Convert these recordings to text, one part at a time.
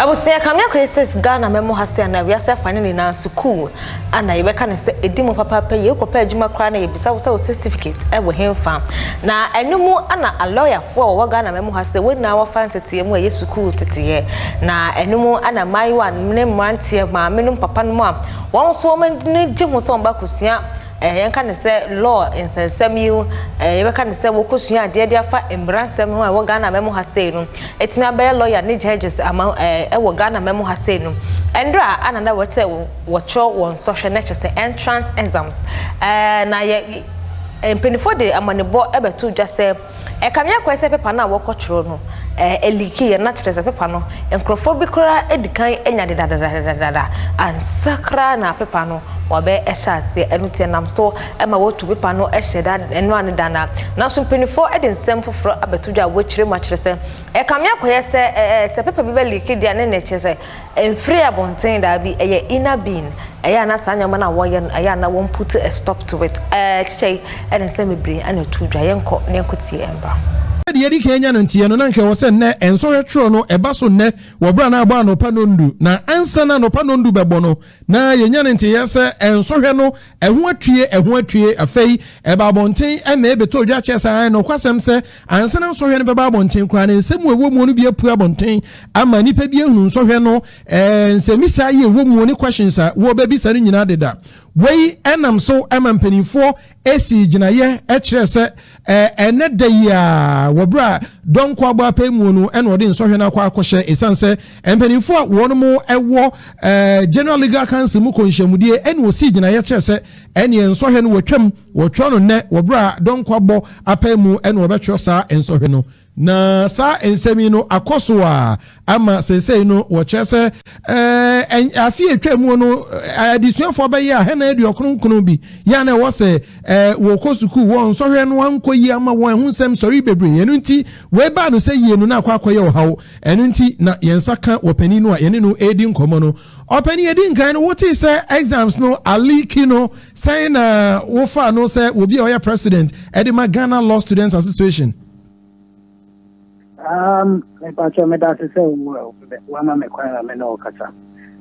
Abusua kame akɔyɛ sɛ Ghana mɛmo ha se anaa wiase afa ne nyinaa sukuu ana yɛbɛka ne sɛ ɛdi mu papaapa yie. Wokɔpɛ adwuma koraa na yɛbisa wo sɛ wo certificate ɛwɔ hemfa na ɛno mu ana alɔyafoɔ a wɔwɔ Ghana mɛmo ha sɛ wɔn nyinaa wɔfa nteteɛ mu a ɛyɛ sukuu teteɛ na ɛno mu ana mmaayewa ne mmeranteɛ, maame nom, papa nom a wɔn nso wɔn ani gye ho sɛ wɔn ba kosua yɛnka ne sɛ law nsɛnsɛm yi, yɛbɛka ne sɛ wɔkɔsua adeɛ de afa mmaransɛm ho a ɛwɔ Ghana mɛmo ha sei no, ɛtumi abɛyɛ lawyer ne judges ama ɛwɔ Ghana mɛmo ha sei no. Ɛndra ana na wɔkyerɛ wɔtwerɛ wɔn nsɔhwɛ na kyerɛ sɛ entrance exams na yɛ mpanimfoɔ de amanebɔ ɛbɛto dwa sɛ ɛkame akɔɛ sɛ paper no a wɔkɔtwerɛ no ɛleak yɛ, na kyerɛ sɛ paper no nkurɔfoɔ bi koraa adi kan anya dedadadadada ansa koraa na paper no wɔbɛ ɛhyɛ aseɛ. Ɛno tiɛ nam so ɛma wɔtu paper no ɛhyɛ da ɛno ano dana. Nanso mpanimfoɔ de nsɛm foforɔ abɛto dwa a wɔakyerɛ mu akyerɛ sɛ ɛkame akɔyɛ sɛ sɛ paper bi bɛ leak deɛ ne na ɛkyerɛ sɛ mfiri abɔnten daabi, ɛyɛ inner being ɛyɛ ana saa nneɛma no a wɔyɛ no ɛyɛ ana wɔn put a stop to it. Kyekyɛ yi ɛne nsɛm bebree ɛna ɛto dwa. Yɛnkɔ ne yɛnkɔ tie ɛmbra. Deɛ yɛdi kan nya no nteɛ no, na nka ɛwɔ sɛ nnɛ nsɔhwɛ twerɛ no ɛba so nnɛ wɔ berɛ a na abɔ anɔpa 9:00. Na ansa na anɔpa 9:00 bɛbɔ no, na yɛnya no nteɛ sɛ nsɔhwɛ no ɛho atue, ɛho atue. Afei ɛba abɔnten ɛma ɛbɛtɔ odwa kyerɛ sɛ ayɛ nokwasɛm sɛ ansa na nsɔhwɛ no bɛba abɔnten koraa ne nsɛm a ɛwɔ mu no bi apue abɔnten ama nnipa bi ahunu nsɔhwɛ no nsɛmisa yi ɛwɔ mu ne questions a wɔbɛbisa no nyinaa deda. Wei ɛnam so ɛma mpanimfoɔ esi gyinaeɛ ɛkyerɛ sɛ ɛnɛ da yi a wɔberɛ a dɔnkɔ abɔ apɛ mu no ɛna ɔde nsɔhwɛ no akɔ akɔhyɛ, ɛsiane sɛ mpanimfoɔ a wɔn mo ɛwɔ General Legal Council mu kɔnhyɛmudie ɛna osi gyinaeɛ kyerɛ sɛ ɛneɛ nsɔhwɛ no wɔtwam wɔtwerɛ no nnɛ wɔberɛ a dɔnkɔ abɔ apɛ mu ɛna wɔbɛtwerɛ saa nsɔhwɛ no. Na saa nsɛm yi no akɔ so a ama seesei no wɔkyerɛ sɛ afe atwa mu no adesuafoɔ bɛyɛ a hɛn 99 bi yɛ na ɛwɔ sɛ wɔkɔ sukuu wɔn nsɔhwɛ no ankɔ yie ama wɔn ɛho nsɛm sɔre bebree. Ɛno nti wɔeba no sɛ yie no na akɔ akɔyɛ ɔhaw. Ɛno nti na yɛn nsa ka wɔ panin no a yɛne no edi nkɔmɔ no. Ɔpanin, yɛdi nkan no, wote sɛ exams no aleak no, sɛn na wofa no sɛ obi a ɔyɛ president ɛde ma Ghana Law Students Association? Mepakyɛ meda ase sɛ wama me kwan a me ne wo kasa.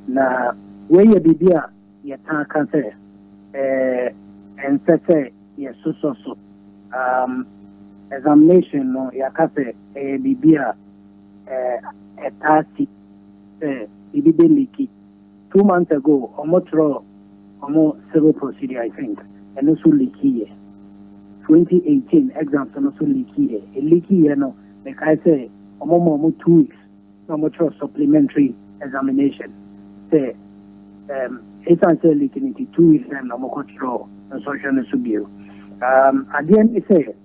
Na wei yɛ biribi a yɛtaa ka sɛ ɛnsɛ sɛ yɛsosɔ so. Examination no, yɛaka sɛ ɛyɛ biribi a ɛtaa si sɛ biribi bɛ leak. 2 months ago, ɔmo twerɛ ɔmo civil procedure, I think, ɛno nso leak yɛ. 2018 exams no nso leak yɛ. Ɛleak yɛ no, mekae sɛ ɔmo ma ɔmo 2 weeks na ɔmo twerɛ supplementary examination sɛ ɛsiane sɛ leak no nti, 2 weeks time na ɔmo kɔtwerɛ nsɔhwɛ no so bio. Adeɛ ne sɛ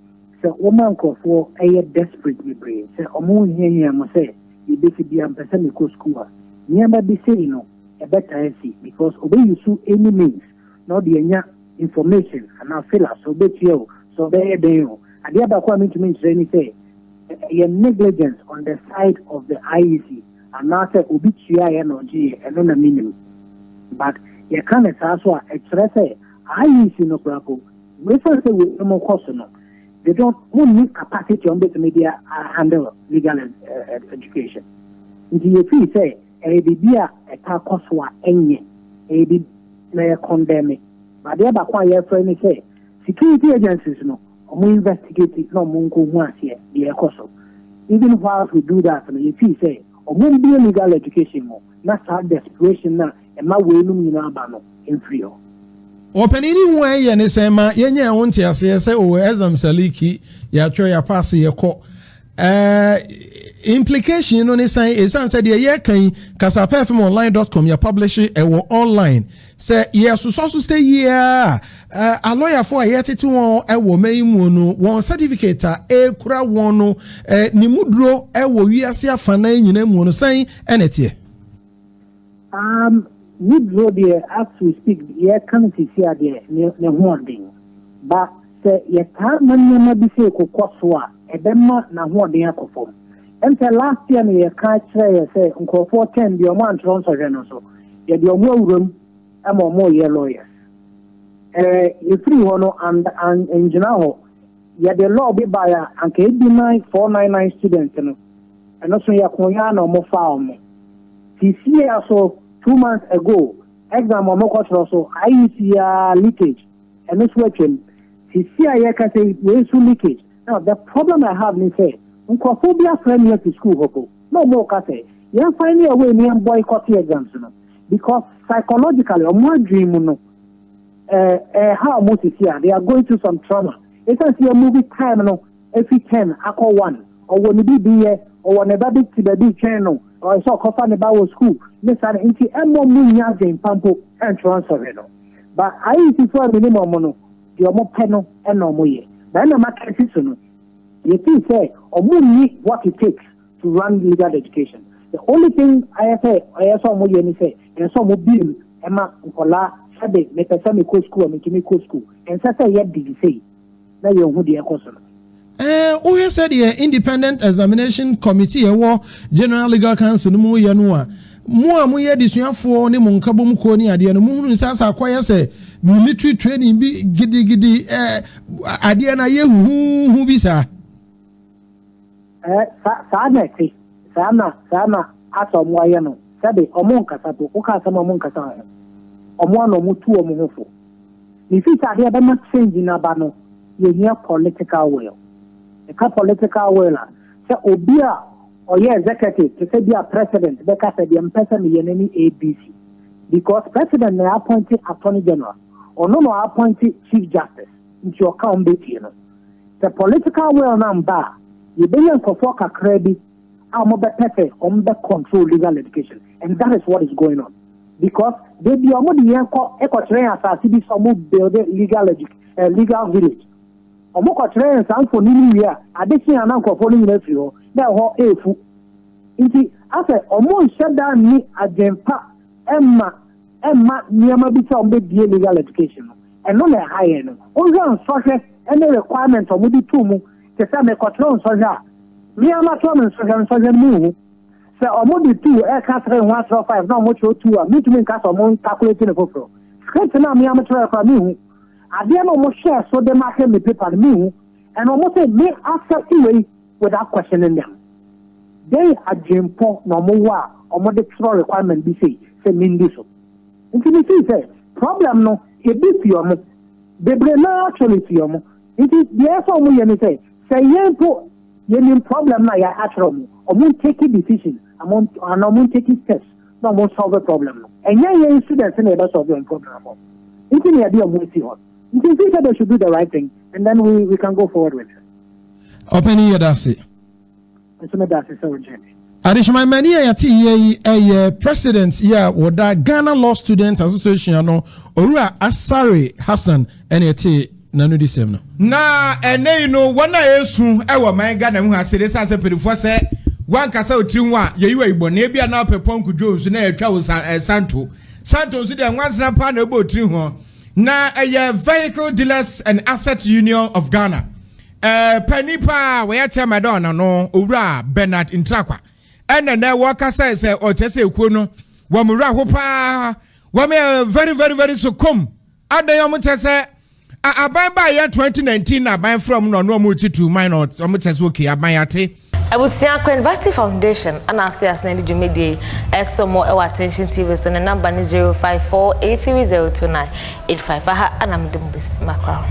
wɔma nkurɔfoɔ ɛyɛ desperate bebree sɛ ɔmo hiahia mo sɛ yɛbɛsi bia mpɛ sɛ mekɔ school a, nneɛma bi sei no ɛbɛtaa si because ɔbɛyi any means na ɔde anya information anaa fila so ɔbɛtua o, sɛ ɔbɛyɛ den o. Adeɛ baako a mentumi nkyerɛ ni sɛ ɛyɛ negligence on the side of the IEC anaasɛ obi tuaeɛ na ɔgyeeɛ, ɛno na menim. But yɛka ne saa so a, ɛkyerɛ sɛ IEC no koraa po wesan sɛ wei mo kɔ so no, they don't wonni capacity a wɔbɛtumi de handle legal education. Nti yɛfii sɛ ɛyɛ biribi a ɛta kɔ so a ɛnyɛ ɛyɛ biribi na yɛ condemn. Adeɛ baako a yɛfrɛ ne sɛ security agencies no ɔmo investigate na ɔmo nkɔ hu aseɛ deɛ ɛkɔ so. Even while we do that no, yɛfii sɛ ɔmo mbie legal education mu na saa desperation na ɛma weinom nyinaa ba no mfiri hɔ. Ɔpanin ni ho ɛyɛ ne sɛn ma yɛnyɛ ɛho nteaseɛ sɛ o exams aleak, yɛatwerɛ, yɛapass, yɛkɔ implication no ne san ɛsiane sɛ deɛ yɛka yi kasapɛfmonline.com yɛ publish ɛwɔ online sɛ yɛsosɔ so sɛ yie a alɔyafoɔ a yɛtete wɔn ɛwɔ mɛyi mu no, wɔn certificate a ɛkura wɔn no ne mu duro ɛwɔ wiase afanan nyinaa mu no, sɛn ɛna ɛteɛ? Ne duro deɛ, as we speak, yɛka no sisi a deɛ ne ho ɔden ba sɛ yɛtaa ma nneɛma bi sɛ ekokɔ so a, ɛbɛma n'ahoɔden akɔ fam. Ɛnsɛ last year no yɛka kyerɛ yɛ sɛ nkurɔfoɔ 10 deɛ ɔmo antwerɛ nsɔhwɛ no so, yɛde ɔmo awuram ama ɔmo yɛ lawyers. Yɛfiri hɔ no and ngyina hɔ, yɛde law bi baeɛ a anka ebi 9499 students no, ɛno so yɛko yɛ na ɔmo faa ɔmo. Sisi a so 2 months ago, exam ɔmo kɔtwerɛ so IEC a leakage, ɛno so atwam. Sisi a yɛka sɛ wei nso leakage. Now the problem I have ni sɛ nkurɔfoɔ bi afrɛ me afi school hɔ po na ɔmo ka sɛ yɛn find a way ni yɛn boycott exams no, because psychologically ɔmo adwene mu no ɛɛ ɛɛ ha ɔmo sisi a they are going through some trauma. Esan si yɛ move time no efi 10 akɔ 1, ɔwɔ ne bi yɛ, ɔwɔ ne ba bi ti baabi twɛn no, ɔyɛ sɛ ɔkɔfa ne ba wɔ school ne saa no, nti ɛmɔ mu nya adwene pampo ɛntwerɛ nsɔhwɛ no. But IEC fo a menim ɔmo no deɛ, ɔmo pɛ no ɛna ɔmo yɛ. Na ɛna maka si so no, yɛfii sɛ ɔmo nni what it takes to run legal education. The only thing ayɛ sɛ ɔyɛ sɛ ɔmo yɛ ni sɛ ɛyɛ sɛ ɔmo biem ɛma nkɔlaa sɛde mepɛ sɛ mekɔ school a, metumi kɔ school. Ɛnsɛ sɛ yɛ didi sei na yɛnhu deɛ ɛkɔ so no. Wohwɛ sɛdeɛ Independent Examination Committee ɛwɔ General Legal Council no mu yɛ no a, mo a moyɛ adesuafoɔ ne mo nkabom kuo ne adeɛ no, mohunu sɛ asa akɔyɛ sɛ military training bi gidigidi, adeɛ no ayɛ huhuhu bi saa? Ɛɛ, saa na ɛte saa na asɛ ɔmo ayɛ no, sɛde ɔmo nkasa po, woka asɛm a ɔmo nkasa ho, ɔmo ana ɔmo tu ɔmo ho fo. Ne fi sɛ adeɛ bɛma change n'aba no, yɛhia political will. Ɛka political will a, sɛ obi a ɔyɛ executive te sɛ bi a president bɛka sɛ deɛ mpɛ sɛ meyɛ no ne ABC, because president na appoint attorney general, ɔno na appoint chief justice, nti ɔka ɔmo bɛtie no. Sɛ political will na mba a, yɛbɛnya nkurɔfoɔ kakra bi a wɔn bɛpɛ sɛ wɔn bɛ control legal education, and that is what is going on, because debi a wɔn de yɛn kɔ ɛkɔkyerɛ yɛn asase bi sɛ wɔn build legal village, wɔn kɔkyerɛ yɛn saa mfoni no wie a, ade kye a na nkurɔfoɔ no nyinaa firi hɔ na ɛhɔ efu. Nti asɛ wɔn nhyɛ da ni adwempa ɛma nneɛma bi sɛ wɔn bɛbie legal education no. Ɛno na ɛha yɛn no. Wɔhwɛ nsɔhwɛ ɛne requirement a wɔde to mu, te sɛ mekɔkyerɛ nsɔhwɛ a, mmea ma kyerɛ me nsɔhwɛ no mu hu sɛ ɔmo de two ɛka three ho atwerɛ five na ɔmo kyerɛ two a, mitumi nka sɛ ɔmo calculate ne foforɔ. Script na mmea mo kyerɛ kora mi hu adeɛ na ɔmo hyɛ so de ma hwɛ me paper no mi hu, ɛna ɔmo sɛ me accept wei without questioning them. Then adwempɔ na ɔmo wɔ a ɔmo de twerɛ requirement bi sei sɛ mi ndi so. Nti mi fi sɛ problem no ebi fi ɔmo bebree naa, actually fi ɔmo. Nti deɛ ɛsɛ ɔmo yɛ ni sɛ yɛn po yɛnim problem na yɛ akyerɛ ɔmo take decision ana ɔmo take steps na ɔmo solve problem no. Ɛnyɛ yɛn students na yɛbɛ solve wɔn problem no, nti na yɛde ɔmo esi hɔ. Nti sɛ they should do the right thing and then we can go forward with it. Ɔpɛni, yɛ da ase. Nso mi da ase sɛ o gyɛ mi. Adehyemamani a yɛte yie yi ɛyɛ president yi a wɔda Ghana Law Students Association no, Owura Asare Hassan, ɛna ɛte n'ano di sɛm no. Na ɛnɛ yi no, wɔn a esu ɛwɔ man Ghana mu ha sɛ de san sɛ mpanyinfoɔ sɛ wankasa otiri ho a yɛyi wɔ ibɔ na ebi a na apɛ pɔnko jones na yɛtwa wo san santo santo nso deɛ nwansena paa na ɛbɔ otiri ho. Na ɛyɛ Vehicle Dealers and Asset Union of Ghana panin paa wɔyɛ chairman dɛ ɔna no, Owura Bernard Ntrakwa, ɛna nɛ wɔkasa sɛ ɔkyerɛ sɛ ekuo no wɔn wura ho paa, wɔn yɛ very very very so kom adan wɔn kyerɛ sɛ aban ba yɛ 2019 na aban from na ɔno wɔn ti tu man na wɔn kyerɛ sɛ okay, aban ate. Abusua University Foundation ana ase ase na de dwumadie ɛsɔ mo ɛwɔ Attention TV so. Ne number ne 0548302985. Aha ana mede mo bɛsi makra ho.